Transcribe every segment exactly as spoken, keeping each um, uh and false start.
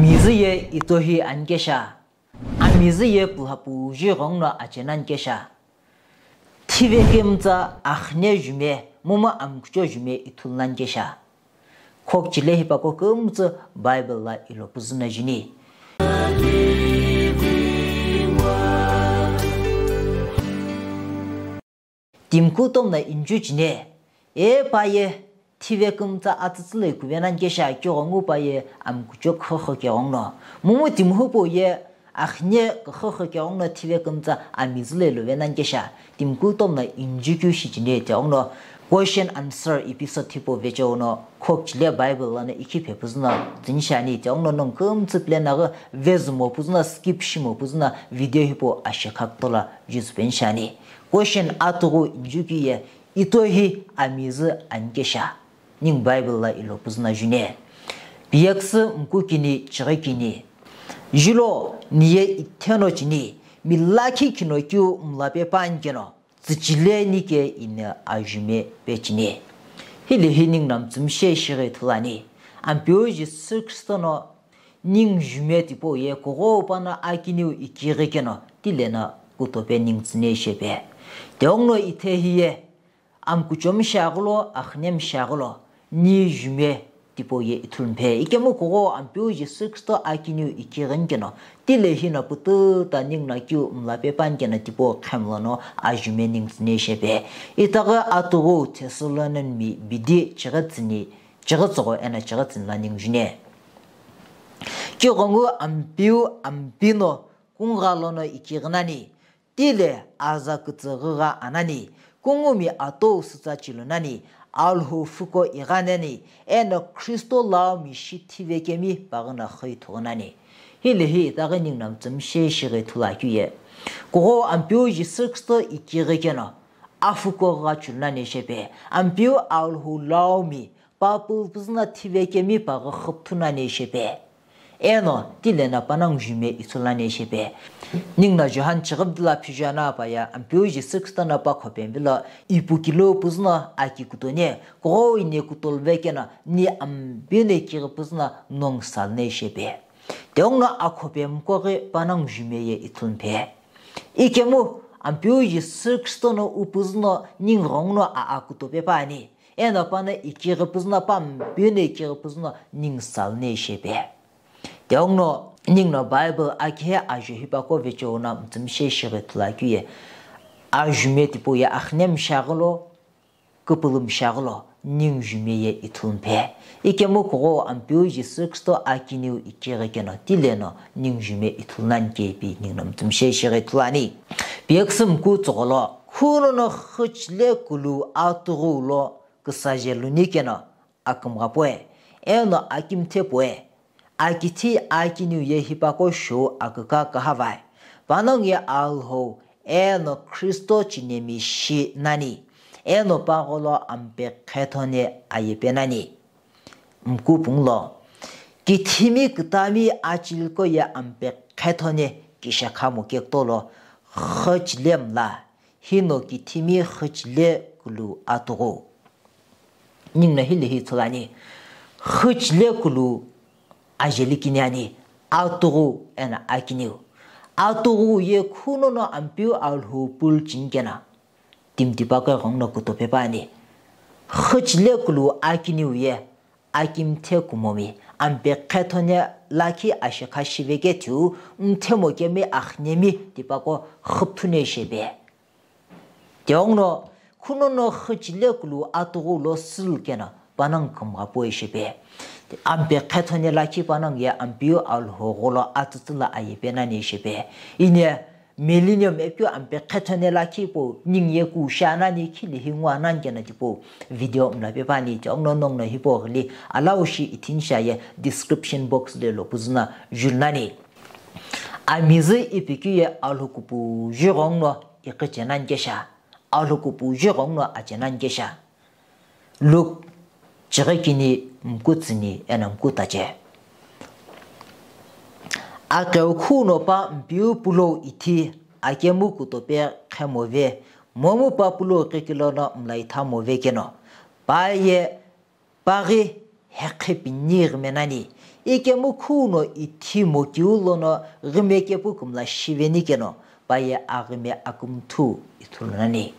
Amizü ye itohi anikesha. Amizü ye pulhapu ji ghongno achenani kesha. Thivekemtsa akhne jume, momu amkucho jume ithulnani kesha. Khokchile hipako kümtsü Bible la ilo püzüna juni. Timi kutomo no inju chine, e pa ye, thivekümtsa atsütsüloi kuvenani kesha, kighengu pa ye amkucho khokho keghongno. Momu timi hupo ye akhne khokho keghongno thivekümtsa amizüloi luvenani kesha, timi kutomo no inju keu shi chine, tighongno question answer episode hipau vecheo no khokchile Bible lono ikhi phe püzüno tsüni shiani, tighongno nongu kümtsü plan aghi vezümo püzüno skip shimo püzüno video hipau ashekha kutola juzupeni shiani. Question atughu inju keu ye, itohi amizü anikesha. Ningu Bible la ilo püzüna june. Piyeküsü mku kini, chighi kini. Jilo niye itheno chini, mi lakhi khino keu mlape püani keno, tsüchile nike ine ajume pe chini. Hile hi ningu no mütsümishei shighi ithulu ani. Ampeu Jisü Kristo no ningu jume tipau ye kughengu pa no akiniu ikighi keno, tile no kutope ningu tsüni shepe. Tighongno ithe hiye, amkuchomi shiaghi lo, akhnemi shiaghi lo, ni jume tipau ye ithulu mpe. Ikemu kughengu Ampeu Jisü Kristo akiniu ikighini keno, tile hino pututa ningu no keu mlape püani keno tipau khemlono ajume ningu tsüni shepe. Itaghi atughu Thessalonianmi bidi chighi tsüni, chighi tsügho eno chighi tsüni la ningu june. Kighengu Ampeu Ampeu no kungugha lono ikighi nani, tile aza kütsüghü gha anani, kungumi atou sütsa chilu nani, Alhou fuko igha nani, eno Kristo lau mishi thivekemi paghi no xü ithughu nani. Hile hi itaghi ningu no mütsümishei shighi ithulu akeu ye. Kughengu Ampeu Jisü Kristo ikighi keno, afuko gha chilu nani shepe. Ampeu Alhou lau mi pa püpüzü no thivekemi paghi xüpthu nani shepe. Eno, tile no panongu jume ithulu nani shepe. Ningu no Johan chighi bidi la phiju no pa ye, Ampeu Jisü Kristo no pa khopemi vilo, ipu kilo püzüno aki kutone, kughengu ine kutolve keno, ni Ampeu no ikighi püzüno nongu salne shepe. Tighongno akhopemi koghi panongu jume ye ithulu mpe. Ikemu, Ampeu Jisü Kristo no upüzüno ningu ghongno a akutope püani. Eno pa no ikighi püzüno pa Ampeu no ikighi püzüno ningu salne shepe. Tighongno ningu no Bible akihe ajo hipako vecheo no mütsümishei shighi ithulu akeu ye. Ajume tipau ye akhnemi shiaghi lo, küpülümi shiaghi lo, ningu jume ye ithulu mpe. Ikemu kughengu Ampeu Jisü Kristo akiniu ikighi keno, tile no ningu jume ithulu nani kepi ningu no mütsümishei shighi ithulu ani. Piyeküsü mku tsügho lo, khuno no xüchile kulu atughu lo küsaje luni keno akümgha poe, eno akimthe poe, akithi akiniu ye hipako shou aküka kühavai. Panongu ye Alhou eno Kristo chinemi shi nani, eno pagholo ampe khetho ne ayepe nani. Mku punglo, kithimi kütami achiliko ye ampe khetho ne kishekha mo kekutolo, xüchile mla, hino kithimi xüchile kulu atughu. Ningu no hile hi ithulu ani, xüchile kulu ajeli kini ani, atughu eno akiniu. Atughu ye khuno no Ampeu Alhou pulu chini keno, timi tipaqo ghongno kutope püani. Xüchile kulu akiniu ye akimthe kumomi, ampe khetho ne lakhi ashekha shive kethiu, mthemo kemi akhnemi tipaqo xüpthu ne shepe. Tighongno, khuno no xüchile kulu atughu lo sülü keno panongu kümgha poe shepe. Ampe khetho ne lakhi panongu ye Ampeu Alhou gholo atsütsü lo ayepe nani shepe. Ine millennium epikeu ampe khetho ne lakhi pu ningu ye kusha nani khili hi ngwa nani keno tipau video mlape püani. Tighongno nongu no hipau ghili allow shi ithini shiaye description box lo ilo püzüno julu nani. Amizü ipikeu ye Alhou kupuju ghongno ighi chenani kesha, Alhou kupuju ghongno achenani kesha. Luke chighi kini mku tsüni eno mku tache. Aqeu khuno pa mpeu pulou ithi akemu kutope khemove, momu pa pulou qhikilono mlaithamove keno, pa ye paghi heqhe pini ghime nani, Ikemu khuno ithi mokeu lono ghime kepu kümla shiveni keno, paye aghime akümthu ithulu nani.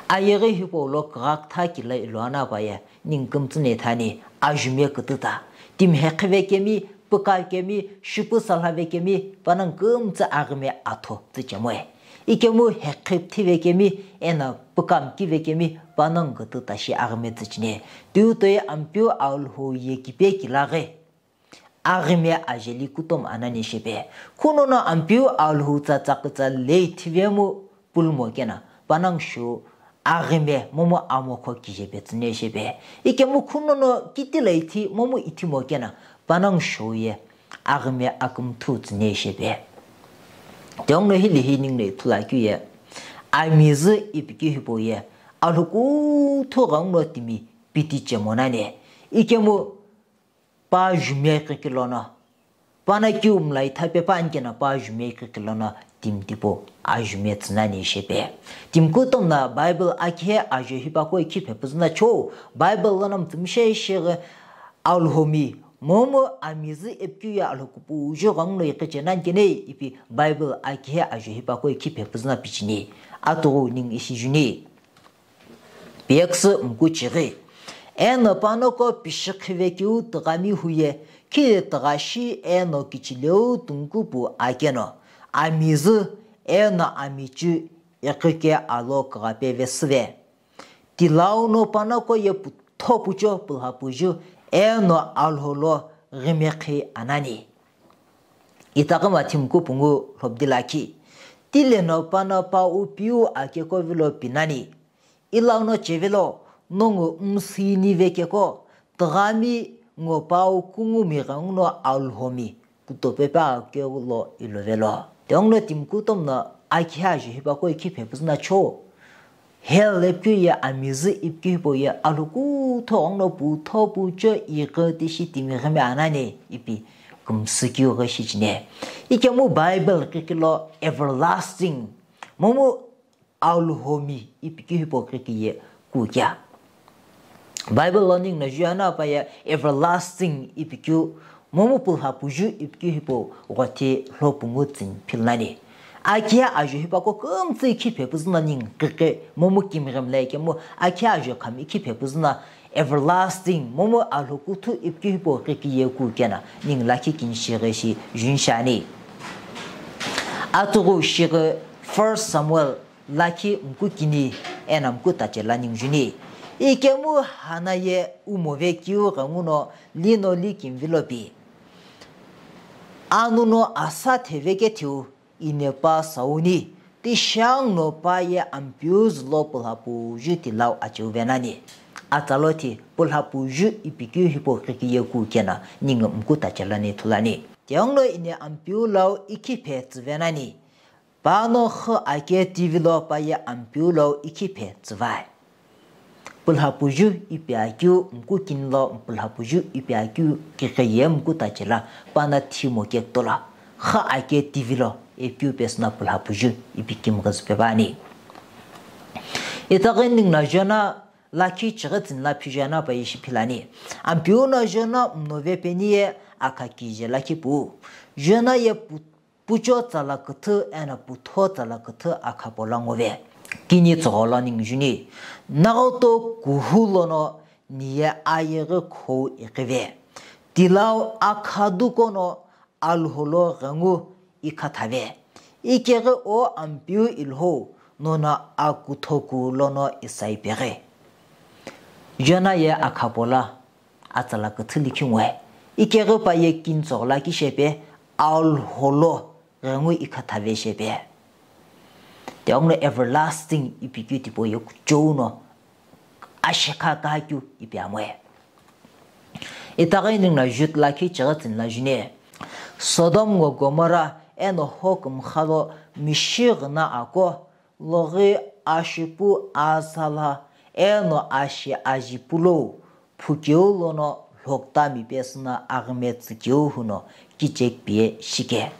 Ayeghi hipau lo kigha kütha kila iloana paye ningu kümtsü ne thani, ajumie kütüta. Timi heqhive kemi, püka kemi, shipu salhave kemi, panongu kümtsü aghime atho tsüchemoe. Ikemu heqhipthive kemi, eno püka mkive kemi, panongu kütüta shi aghime tsüchine. Tiutoi Ampeu Alhou ye kipe kilaghi. Aghime ajeli kutomo anani shepe. Khunono Ampeu Alhou tsa tsakütsa lei thivemu pulmo kena, panongu sho aghime momu amokho kije petsüne shepe. Ikemu khunono kitilai thi momu ithimo kena, panongu sho ye aghime akümthu tsüne shepe. Tiongno hili hi ningu ithulu akeu ye, amizü ipikeu hipau ye, Alhou kuthu ghenguno timi piti chemo nani. Ikemu pa ajumie kikilona. Pana kiu mlai thape pa ankena pa ajumie kikilona timi tipau ajumie tsünani shepe. Timi kutomo na Bible akihe ajo hipaqo ikhi phepüzü na cho. Bible lono mtsümshe shighi Alhomi momu amizü epikeu ye Alhou kupuju ghenguno iqiche nani kene ipi Bible akihe ajo hipaqo ikhi phepüzü na pichini. Atughu ningu ishi juni. Piyaküsü mkuchighi. Eno panoko pishikhive keu tüghami huye, khile tüghashi eno kichileu tungkupu akeno, amizü eno amichu iqike alo kighape vesüve. Tilauno panoko ye putho pucho pulhapuju eno Alhou lo ghimekhi anani. Itaghi mathi mkupungu lhobdilakhi. Tileno pano pau piu akekovilo pinani. Ilauno chevelo, nongu msinive keko, tüghami ngo pau kungumi ghenguno Alhomi kutope pa keulo ilovelo. Tiongno timi kutomo no akihe ajo hipaqo ikhi phepüzü na cho. Hell epikeu ye amizü ipikeu hipau ye Alhou kuthu ghenguno putho pucho iqi tishi timi ghime anani ipi kümsükeu ghi shichine. Ikemu Bible kikilo everlasting momu Alhomi ipikeu hipau kiki ye kukea. Bible lo ningu no juana paye everlasting ipikeu momu pulhapuju ipikeu hipau ghothi lhopungu tsini philnani. Akihe ajo hipaqo kümtsü ikhi phepüzü na ningu kiki momu kimghe mla ikemu akihe ajo khami ikhi phepüzü na everlasting momu Alhou kuthu ipikeu hipau kiki ye kukena ningu lakhi kini shighi shi junshani. Atughu shighi First Samuel lakhi mkukini eno mkutache la ningu juni. Ikemu Hana ye umove kiu ghenguno lino li kimvilo pi. Anuno asa theveke thiu inepa sauni, tishang no pa ye Ampeu zülo pulhapuju tilau acheu venani. Atsalo thi pulhapuju ipikeu hipau kiki ye kukena ningu mkutache lani thulani. Tiongno ine Ampeu lau ikhi phe tsüvenani. Pano xü ake tivilo paye Ampeu lo ikhi phe tsüvai. Pulhapuju ipi akeu mkukini lo pulhapuju ipi akeu kiki ye mkutache la pano thimo kektola. Xü ake tivilo epikeu pesüna pulhapuju ipi kimghi züpe vani. Itaghi ningu no Jona lakhi chighi tsini la phijana paye shi philani. Ampeu no Jona mnove peni ye akha kije lakhi pu. Jona ye pu pucho tsala küthü eno putho tsala küthü akhapo la ngove. Kini tsügholo ningu juni. Naghoto kuhu lono niye ayeghi khou iqive. Tilau akha dukono Alhou lo ghengu ikhathave. Ikeghi o Ampeu Ilhou nono akuthoku lono isaipeghi. Jona ye akhapo la atsala küthü likhi ngoe. Ikeghi paye kini tsügholo kishepe Alhou lo ghengu ikhathave shepe. Tiongno everlasting ipikeu tipau ye kuchou no ashekha kakeu ipi amoe. Itaghi ningu no Jude lakhi chighi tsini la juni. Sodom ngo Gomora eno ho kümkha lo mishi ghina ako loghi ashipu azala eno ashi aji pulou phukeu lono lhokta mipesüna aghime tsükeu huno kichekpie shike.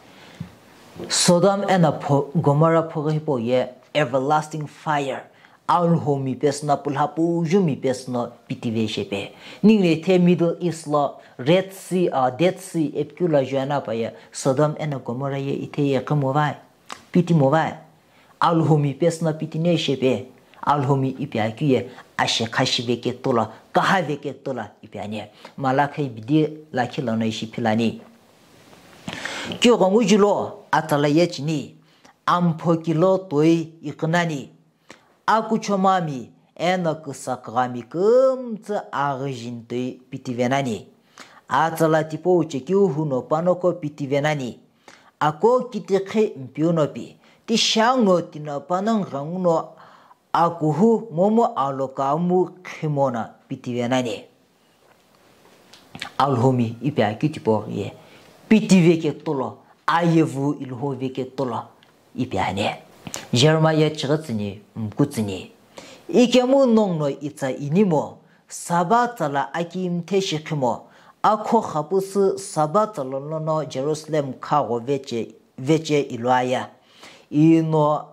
Sodom eno pho-, Gomora phughi hipau ye everlasting fire, Alhou mi pesü no, pulhapu ju mi pesü no pitivi shepe. Ningu ithe Middle East lo Red Sea, ah, Dead Sea ipikeu lo juana pa ye Sodom eno Gomorrah ye ithe ye kümuvai, pitimo vai. Alhou mi pesü no pitini shepe. Alhou mi ipi akeu ye ashekha shive ketola, kaha ve ketola ipi ani. Malachi bidi lakhi lono ishi philani. Kughengu julo atsala ye cheni, ampho kilo toi iqinani. Akuchomami eno küsaküghami kümtsü aghüjini toi pitivenani. Atsala tipau chekeu huno panoko pitivenani. Ako kitikhi mpiu no pi, tishango tino panongu ghenguno akuhu momu alokamu khimona pitivenani. Alhou mi ipi akeu tipau ye pitive ketola, ayevu ilhou ve ketola ipi ani. Jeremiah chighi tsüni, mku tsüni. Ikemu nonguno itsa inimo, Saba tsala aki mthe shikhimo, akho khapusü Saba tsala lono Jerusalem khagho veche, veche iluaya. Ino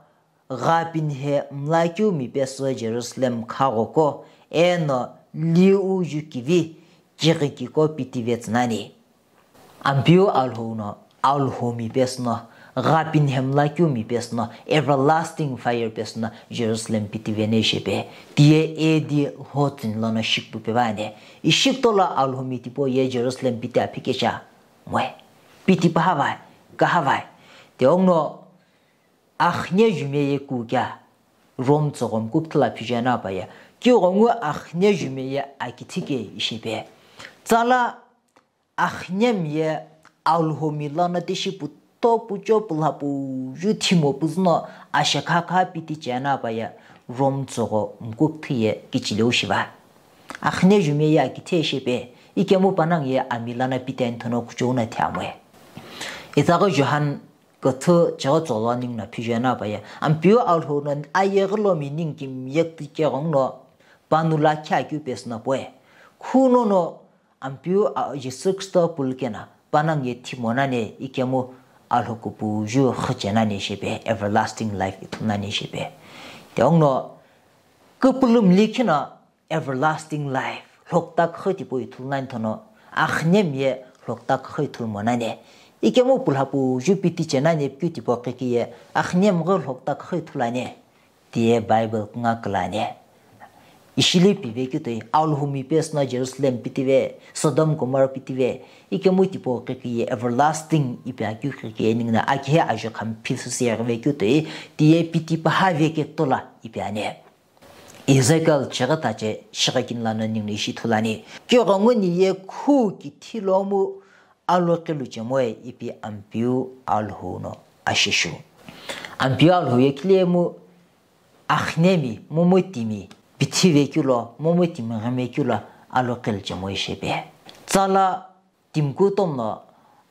gha pinhe mlakeu mi pesü Jerusalem khagho ko, eno liu jukivi kighikiko pitive tsünani. Ampeu Alhou no, Alhou mi pesü no, gha pinhe mlakeu mi pesü no, everlasting fire pesü no Jerusalem pitiveni shepe. Tiye A D lhotsüni lono shikupevani. Ishikutolo Alhou mi tipau ye Jerusalem piti aphikesha. Moe. Piti pahavai, kahavai. Tighenguno akhne jume ye kukea, Rome tsüghomkupthula phijana pa ye, kughengu akhne jume ye akithike ishepe. Tsala akhne mi ye Alhou mi lono tishi puto pucho pulhapu ju thimo püzüno ashekha kha piti chena pa ye Rome tsüghomkupthi ye kichileu shiva. Akhne jume ye akithe shepe, ikemu panongu ye ami lono piti ani thono kuchou no thiamoe. Itsaghi Johan Küthü cheghi tsolo ningu no phijana pa ye, Ampeu Alhou no ayeghi lo mi ningu kimiye kughenguno, panu lakhi akeu pesü no pue. Khuno no Ampeu a-, Jisü Kristo pulukena, panongu ye thimo nani ikemu Alhou kupuju xüche nani shepe, everlasting life ithulu nani shepe. Tighenguno, küpülümli khino, everlasting life, lhokta khü tipau ithulu nani thono, akhne mi ye lhokta khü ithulu monani. Ikemu pulhapu ju piti chenani pikeu tipau kikiye, akhne mi ghi lhokta khü ithulu ani. Tiye Bible kunga külani. Ishili pive keu toi, Alhou mi pesü no Jerusalem pitive, Sodom Gomorrah pitive, ikemu tipau kikiye everlasting ipi akeu kikiye ningu no akihe ajo khami phi süsü yeghive keu toi, tiye piti pahave ketola ipi ani. Ezekiel chighi tache shighi kini lono ningu no ishi ithulu ani. Kughengu ni ye khu kithi lomu aloqelu chemoe ipi Ampeu Alhou no ashishu. Ampeu Alhou ye kilemu akhne mi, momu timi, pithive keu lo, momu timi ghime keu lo aloqelu chemoe shepe. Tsala timi kutomo no,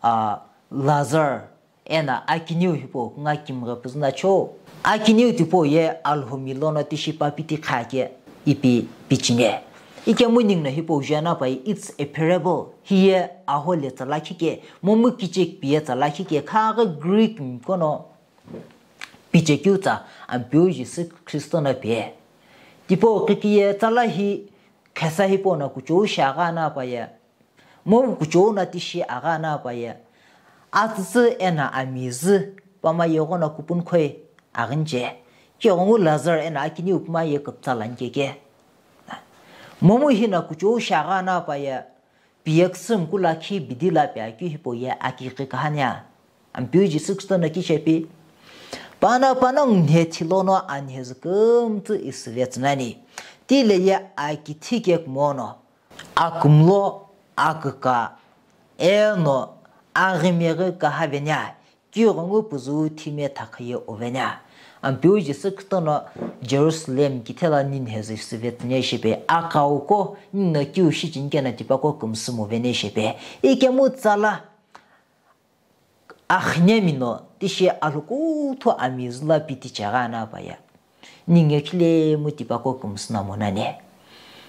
a, Lazar eno akiniu hipau kunga kimghe püzüna cho. Akiniu tipau ye Alhou mi lono tishi pa piti khake ipi pichine. Ikemu ningu no hipau jana pa ye, it's a parable. Hiye aho le tsala khike, momu kichekpi ye tsala khike, khaghi Greek miko no pichekeu tsa Ampeu Jisü Kristo no pie. Tipau kikiye tsala hi khesa hipau no kuchou shi agha na pa ye. Momu kuchou no tishi agha na pa ye, atsütsü eno amizü pama yeghono kupunu khoi aghini che. Kughengu Lazar eno akiniu puma ye küpütsa lani keke. Momu hino kuchou shi agha na pa ye, piye küsü mku lakhi bidi lo pi akeu hipau ye aki ghi kahania. Ampeu Jisü Kristo no kichepi. Pano panongu nheti lono anhezü kümtsü isüve tsünani. Tile ye akithike kumono. Akumlo, aküka, eno aghimeghi kahavenia, kughengu püzü thime thakhaye uvenia. Ampeu Jisü Kristo no Jerusalem kithela ninhezü süve tsüne shepe, akauko ningu no kiu shicheni keno tipaqo kümsü muvene shepe. Ikemu tsala akhne mi no tishi alhokuthu amizü lo piti chegha na pa ye. Ningu ye kilemu tipaqo kümsü na monani.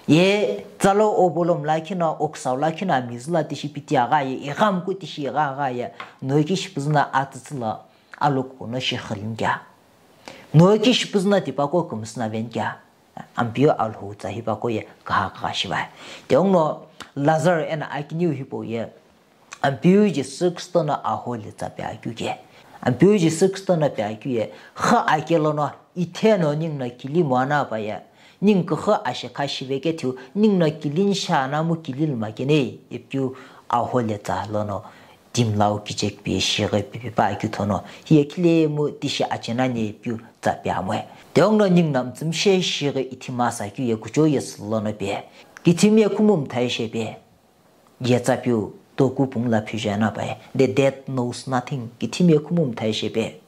Ye tsala obolo mla khino, oksau lo khino amizü lo tishi piti agha ye, ighamku tishi igha agha ye, noki shipüzü no atsütsü lo alokuno shi khilini kea. Noki shipüzü na tipaqo kümsü na venikea. Ampeu Alhou tsa hipaqo ye kaha kaha shivae. Tighenguno Lazar eno akiniu hipau ye Ampeu Jisü Kristo no ahole tsa pe akeu ke. Ampeu Jisü Kristo no pe akeu ye, kha ake lono itheno ningu no kili moana pa ye. Ningu kha ashe kha shive ke thiu, ningu no kili nshana mu kili luma ke nei, ipeu ahole tsa lono. Timlau kichek pi shighe pipi pa akeu thono, hiye khile mu tishi achenani piu tsa pe amue. Tighenguno ningu no mtsümshe shighe ithima sa keu ye kuchou ye sü lono pe. Kithimi ye khumu mthai she pe. Ye tsa piu, toku pungla phijana pae, the dead knows nothing, kithimi ye khumu mthai she pe.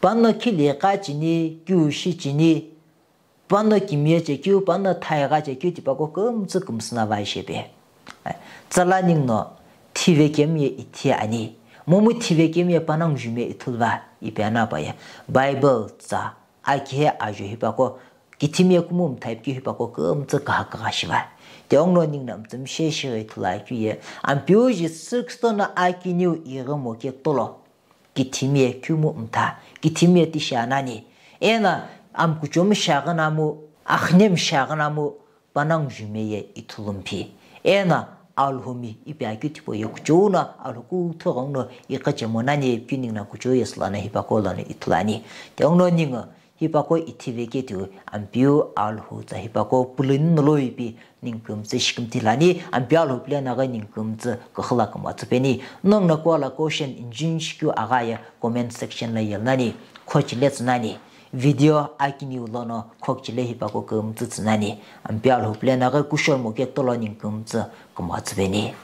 Pano khili qa chini, keu shi chini, pano kimiye che keu, pano thai gha che keu tipaqo kümtsü kümsü na vai she pe. Tsala ningu no thive kemiye ithi ani, momu thive kemiye panang jume ithulva, ipi ana pae. Bible tsa, akihe ajo hipaqo, kithimi ye khumu mthai keu hipaqo kümtsü kaha kaha shivae. Tighenguno ningu no mtsümshe shighe ithulu akeu ye, Ampeu Jisü Kristo no akiniu ighi mo ke tolo. Kithimi ye khumu mtha, kithimi ye tishi anani. Eno amkuchomu shaghi na mu, akhnem shaghi na mu, panang jume ye ithulu mphi. Eno Alhou mi ipi akeu tipau ye kuchou no Alhou kuthu ghenguno iqachemo nani ipikeu ningu no kuchou ye sü lono hipaqo lono ithulu ani. Tighenguno ningu hipaqo ithive ke tiu, Ampeu Alhou tsa hipaqo puluni no lo ipi ningu kümtsü shikimthi lani, Ampeu Alhou pulena ghi ningu kümtsü kuxula kümtsü peni. Nongu no kuala question injin shikeu agha ye comment section lo yelu nani, khochile tsü nani. Video akiniu lono khokchile hipaqo kümtsü tsü nani. Ampeu Alhou pulena ghi kushou mo ke tolo ningu kümtsü kümtsü peni.